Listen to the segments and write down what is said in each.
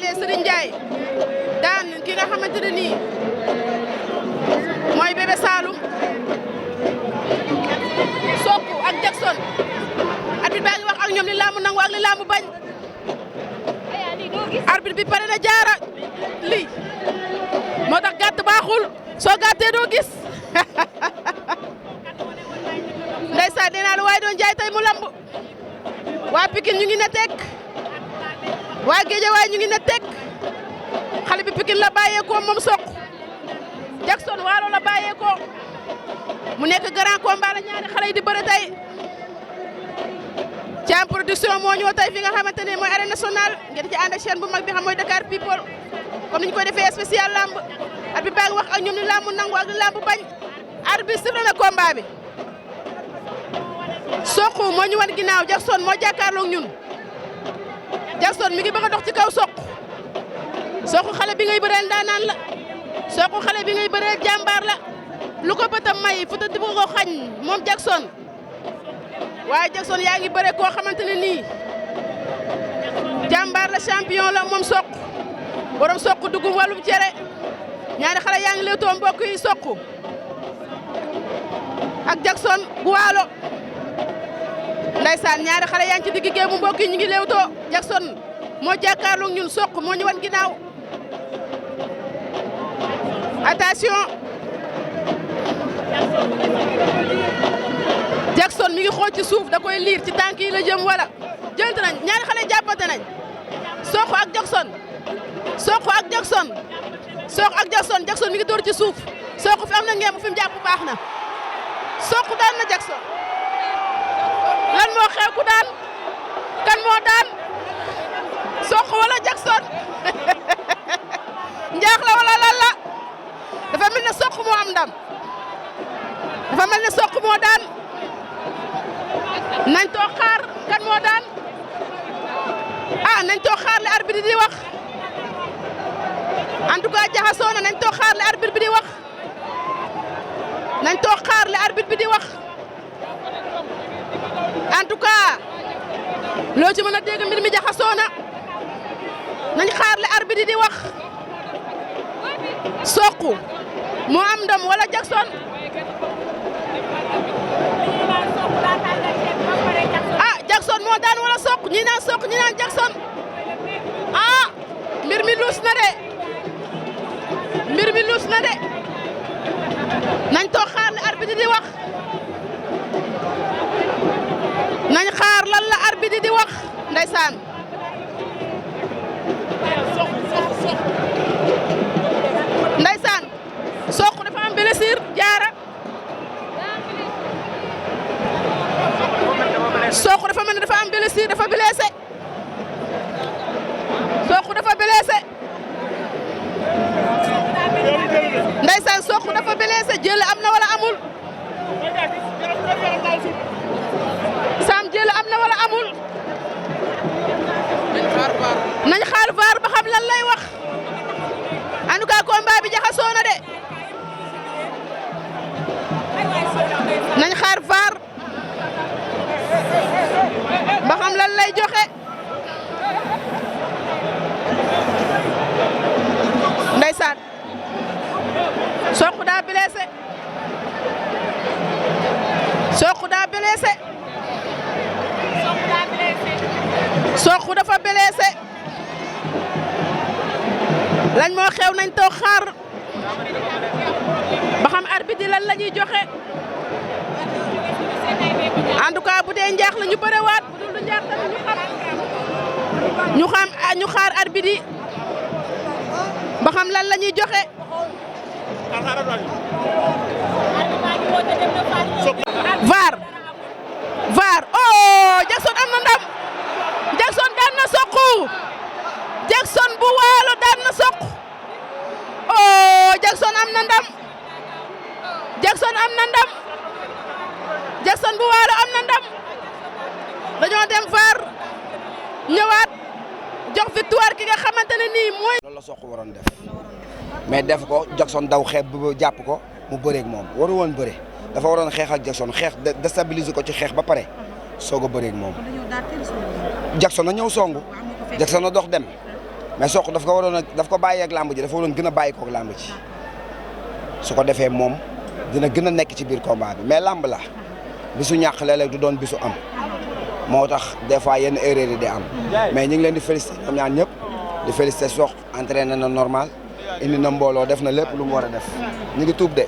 jàllee Serigne Ndiaye daan ki nga xamante ne nii mooy Bébé Saloum Sokh ak Jackson arbitre baa ngi wax ak ñoom li laamu nangu ak li laamu bañ arbitre bi pare na jaara lii moo tax gàtt baaxul soo gàttee doo gis ndeysaan nee naa la waaye doon jaay tey mu lamb waa Pikine ñu ngi ne tekk waa Guédiawaye ñu ngi ne tekk xale bi Pikine la bàyyeekoo moom Sokh Jackson Waalo la bàyyeekoo mu nekk grand combat la ñaari xale yi di bëre tey Thiam Production moo ñëw tey fi nga xamante ne mooy arène nationale ngeen ci ànd ak chaîne bu mag bi xam mooy Dakar People comme ni ñu koy defee spécial lamb arbitre baa ngi wax ak ñoom ni lamb nangu ak li lamb bañ arbitre sifflé na combat bi Sokh moo ñu wan ginnaaw Jackson moo jàkkaarloog ñun Jackson mi ngi bëgg a dox ci kaw Sokh xale bi ngay bëreel ndaanaan la Sokh xale bi ngay bëreel jàmbaar la lu ko bëtam may fu di ko xañ moom Jackson waaye Jackson yaa ngi bëre koo xamante ne nii jàmbaar la champion la moom Sokh borom Sokh dugum wàllum cere ñaari xale yaa ngi leewtoo mbokk yi Sokh ak Jackson bu Waalo ndaysaan ñaari xale yaa ngi ci digg géew mu mbokk yi ñu ngi leewtoo Jackson moo jàkkaarloog ñun Sokh moo ñu wan ginnaaw attention Jackson mi ngi xool ci suuf da koy liir ci tànk yi la jëm wala jënt nañ ñaari xale jàppante nañ Sokh ak Jackson Sokh ak Jackson Sokh ak Jackson Jackson mi ngi door ci suuf Sokh fi am na ngemb fi mu jàpp baax na Sokh daan na Jackson lan moo xew ku daan kan moo daan Sokh wala Jackson njaax la wala lan la dafa mel ne Sokh moo am ndam dafa mel ne Sokh moo daan nañ toog xaar kan moo daan nañ toog xaar li arbitre di wax en tout cas jaxasoo na nañ toog xaar li arbitre bi di wax nañ toog xaar li arbitre bi di wax en tout cas loo ci mën a dégg mbir mi jaxasoo na nañ xaar li arbitre di wax Sokh moo am ndam wala Jackson Jackson moo daan wala Sokh ñi naan Sokh ñi naan Jackson mbir mi luus na de mbir mi luus na de nañ toog xaar li arbitre di wax nañ xaar lan la arbitre di wax ndeysaan ndeysaan Sokh dafa am blessure jaara Sokh dafa mel ne dafa am blessure dafa blessé Sokh dafa blessé ndeysaan Sokh dafa blessé jël am na wala amul Sam jël am na wala amul nañ xaar VAR ba xam lan lay wax en tout cas combat bi jaxasoo na de nañ xaar VAR ba xam lan lay joxe ndeysaan Sokh daa blessé Sokh daa blessé Sokh dafa blessé lañ moo xew nañ toog xaar ba xam arbitre lan la ñuy joxe en tout cas bu dee njaax la ñu bërewaat bu dul njaax tamit ñu xaar arbitre yi ba xam lan la ñuy joxe. VAR Jackson am na ndam Jackson daan na Sokh Jackson bu Waalo daan na Sokh Jackson am na ndam Jackson am na ndam Jackson bu Waalo am na ndam dañoo dem VAR ñëwaat jox victoire ki nga xamante ne nii mooy. loolu la Sokh waroon def mais def ko Jackson daw xeeb bu jàpp ko mu bëreeg moom waru woon bëre dafa waroon xeex ak Jackson xeex déstabiliser ko ci xeex ba pare soog a bëreeg moom. Jackson na ñëw songu Jackson na dox dem mais Sokh daf ko bàyyi ak làmb ji dafa waroon gën a bàyyi koog làmb ji su ko defee moom dina gën a nekk ci biir combat bi mais làmb la bisu ñàkk léeg-léeg du doon bisu am moo tax des fois yenn erreur yi di am mais ñu ngi leen di féliciter ñoom ñaar ñëpp di féliciter Sokh entraîné na normal indi na mbooloo def na lépp lu mu war a def ñu ngi tuub de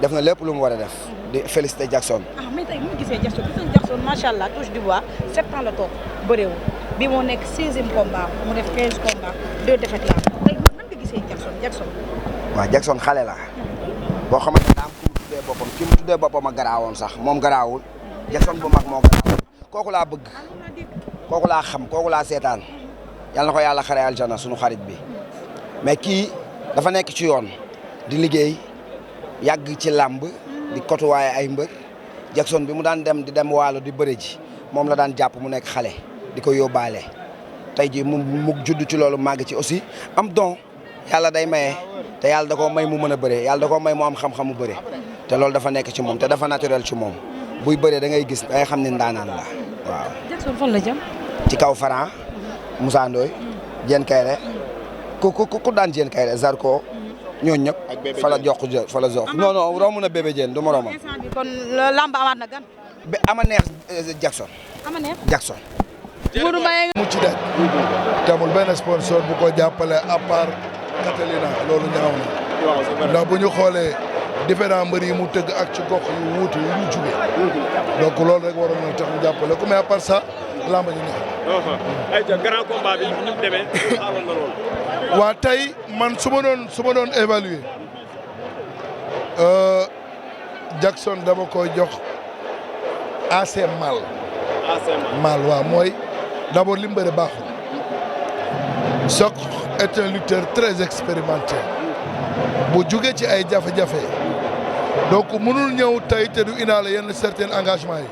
def na lépp lu mu war a def di féliciter Jackson. mais tey bu ñu gisee Jackson macha allah touche du bois 7 ans la toog bëreewul bi moo nekk 16e combat mu def 15 combats 2 défaites la tey nan nga gisee Jackson. waaw Jackson xale la boo xamante ne daa am ku mu tuddee boppam ki mu tuddee boppam a garaawoon sax moom garaawul Jackson bu mag moo garaaw kooku laa bëgg kooku laa xam kooku laa seetaan yàlla na ko yàlla xare aljana sunu xarit bi mais kii dafa nekk ci yoon di liggéey yàgg ci làmb di kotuwaaye ay mbër Jackson bi mu daan di dem waalo di bëre ji moom la daan jàpp mu nekk xale di ko yóbbaale tey ji mu judd ci loolu màgg ci aussi am don yàlla day maye te yàlla da koo may mu mën a bëre yàlla da koo may mu am xam-xamu bëre te loolu dafa nekk ci moom te dafa naturel ci moom buy bëree da ngay gis da ngay xam ne ndaanaan la waaw. Jackson fan la jëm. ci kaw Franc Moussa Ndoye Diène Kaïré ku daan Diène Kaïré Zarko ñooñu ñëpp fa la jox non romb na bébé Diène du ma romam. kon lamb amaat na gan. ama neex Jackson. Jackson. mu ci daj te amul benn sponsor bu ko jàppale à part Catalina loolu ñaaw na ndax bu ñu xoolee différents mbër yi mu tëgg ak ci gox yu wuute yu ñu jugee donc loolu rek waroon na tax ñu jàppale ko mais à part ça lamba ñu neex ay grand combat bi ñu demee xaaroon na lool waa tey man su ma doon évaluer Jackson dama koy jox assez mal waaw mooy d'abord li mu bëre baaxul Sokh est un lutteur très expérimenté bu jugee ci ay jafe-jafe donc mënul ñëw tey te du indaale yenn certains engagements yi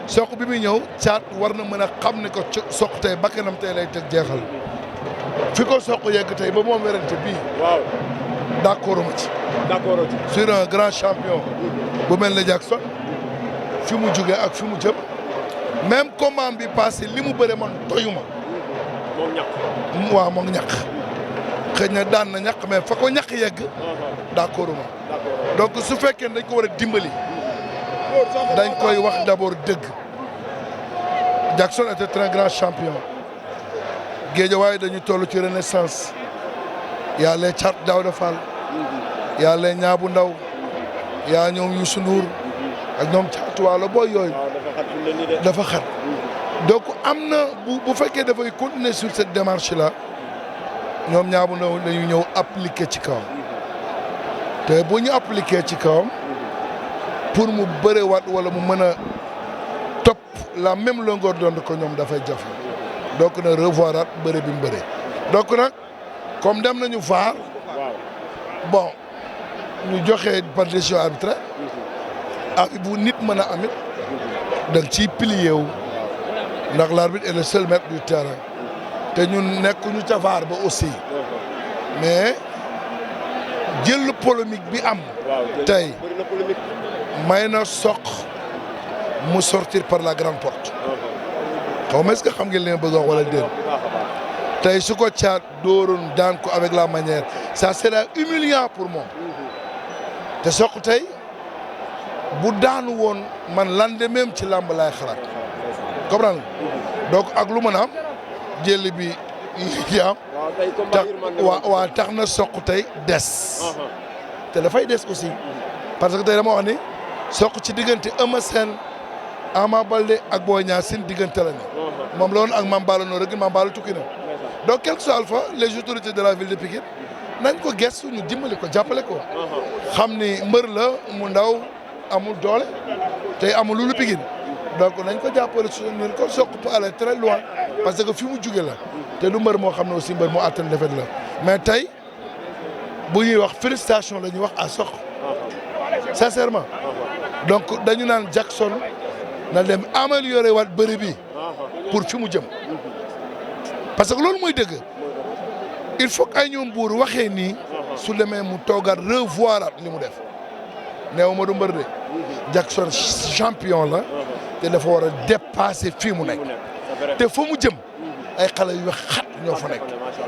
Sokh bi muy ñëw caat war na mën a xam ne ko Sokh tey bakkanam tey lay teg jeexal fi ko Sokh yegg tey ba moom werante bii waaw d'accord ci sur un grand champion bu mel ne Jackson fi mu jugee ak fi mu jëm même combat bi passé li mu bëre man doyuma waaw moom ñàkk xëy na daan na ñàkk mais fa ko ñàkk yegg d'accord donc su fekkee dañ ko war a dimbali dañ koy wax d'abord dëgg Jackson était un grand champion Guédiawaye dañu toll ci renaissance yaa les Thiat Daouda Fall yaa les Ñaabu Ndaw yaa ñoom Youssou Ndour ak ñoom Thiatou Walo booy yooyu dafa xat donc am na bu fekkee dafay continuer sur cette démarche là ñoom Ñaabu Ndaw dañu ñëw appliquer ci kawam te bu ñu appliquer ci kawam pour mu bërewaat wala mu mën a topp la même longueur d'onde ko ñoom dafay jafe donc na revoiraat bëre bi mu bëre donc nag comme dem nañu vaar bon ñu joxe par décision arbitraire bu nit mën a amit donc ciy plié wu ndax l'arbitre est le seul maître du terrain te ñun nekkuñu ca vaar ba aussi mais jël polémique bi am tey may na Sokh mu sortir par la grande porte xaw ma est-ce que xam ngeen li ma bëgg a wax wala déet tey su ko caat dóoroon daan ko avec la manière ça sera humiliant pour moom te Sokh tey bu daanu woon man lendemain ci làmb laay xalaat comprendre donc ak lu mën a am jëli bi yi am tax na Sokh tey des te dafay des aussi parce que tey dama wax ni Sokh ci diggante Eumeu Sène Ama Baldé ak Boy Niang seen diggante la ne moom la woon ak Mame Balla noonu rek Mame Balla tukki na donc quel que soit alpha les autorités de la ville de Pikine nañ ko gëstu ñu dimbali ko jàppale ko xam ni mbër la mu ndaw amul doole tey amul lu Pikine donc nañ ko jàppale soutenir ko Sokh peut aller très loin parce que fi mu jóge la te du mbër moo xam ne aussi mbër moo attan defet la mais tey bu ñuy wax félicitation la ñuy wax à Sokh sincèrement donc dañu naan Jackson na dem améliorer waat bëri bi pour fi mu jëm parce que loolu mooy dëgg il faut que ay ñoom buur waxee nii su demee mu toogaat revoiraat li mu def neew ma du mbër de Jackson champion la te dafa war a dépasser fii mu nekk te fa mu jëm ay xale yu xat ñoo fa nekk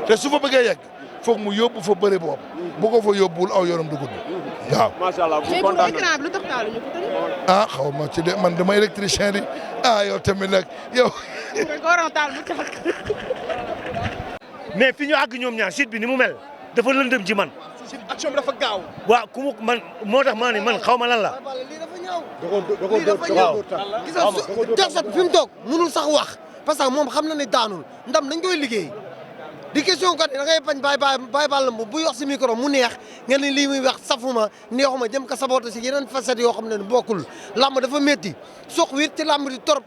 te su fa bëggee yegg foog mu yóbbu fa bëri boobu bu ko fa yóbbuwul aw yoonam du gudd waaw. macha allah bu mais pour kontaan écran bi lu tax taaluñu ko tamit. ah xaw ma ci de man dama électricien di yow tamit nag yow. dañ ko waroon taal mu tàkk. mais fi ñu àgg ñoom ñaar site bi ni mu mel dafa lëndëm ci man. si action bi dafa gaaw. waaw ku mu man moo tax maa ne man xaw ma lan la. lii dafa ñaaw gis nga Jackson fi mu toog mënul sax wax parce que moom xam na ne daanul ndam dañ koy liggéey di question kat da ngay bañ bàyyi bàll buy wax si micro mu neex nga ne lii muy wax safuma neexuma jëm ka saboté si yeneen facette yoo xam ne bokkul làmb dafa métti sox wit ci làmb di torop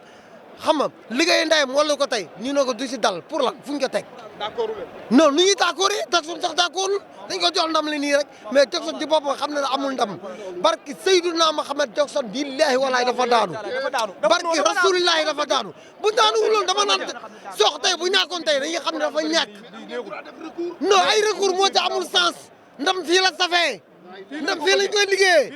xam nga liggéey ndayam wala ko tey ñu ne ko du si dal pour lan fu ñu ko teg d'accord non nu ñuy d'accord Jackson sax d'accord dañ ko jox ndam li nii rek mais Jackson ci boppam xam na ne amul ndam barki Seydina Muhammad Jackson billahi walaay dafa daanu barki rasulillahi dafa daanu bu daanu wuloon dama naan sox tey bu ñàkkoon tey dañuy xam ne dafa ñàkk non ay recours moo ci amul sens ndam fii la safee ndam fii lañ koy liggéeyee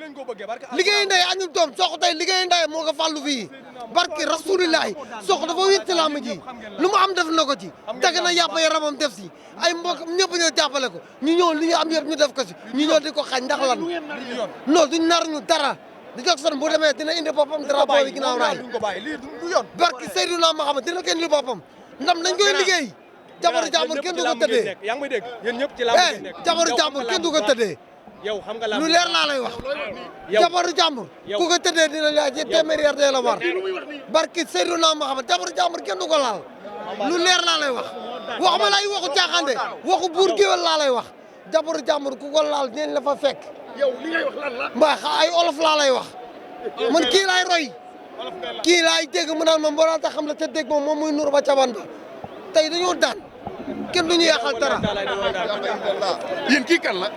liggéey ndey añul doom sox tey liggéey ndey moo ko fàllu fii barki rasulillahi sox dafa wét ci làmb ji lu mu am def na ko ci teg na yàpp yaramam def si ay mbokk ñëpp ñoo jàppale ko ñu ñëw li ñu am yëpp ñu def ko si ñu ñëw di ko xañ ndax lan non duñ nar ñu dara di Jackson bu demee dina indi boppam drapeau bi ginnaaw raay barki Seydina Muhammad dina ko indi boppam ndam dañ koy liggéey jabaru jàmbur kenn du ko tëddee yaa ngi may dégg yéen ñëpp ci làmb ngeen nekk jabaru jàmbur kenn du ko tëddee yow xam nga làmb lu leer laa lay wax jabaru jàmbur ku ko tëddee dina laaj téeméeri yar dee la war barki Seydina Muhammad jabaru jàmbur kenn du ko laal lu leer laa lay wax waxuma lay waxu caaxaande waxu buur géwél laa lay wax jabaru jàmbur ku ko laal dinañ la fa fekk yow li ngay wax lan la mbaa ay olof laa lay wax man kii laay roy kii laay dégg mu naan ma mbooloo tax xam la te dégg moom muy nur ba caban ba tey dañoo daan kenn du ñu yàqal dara yéen kii kan la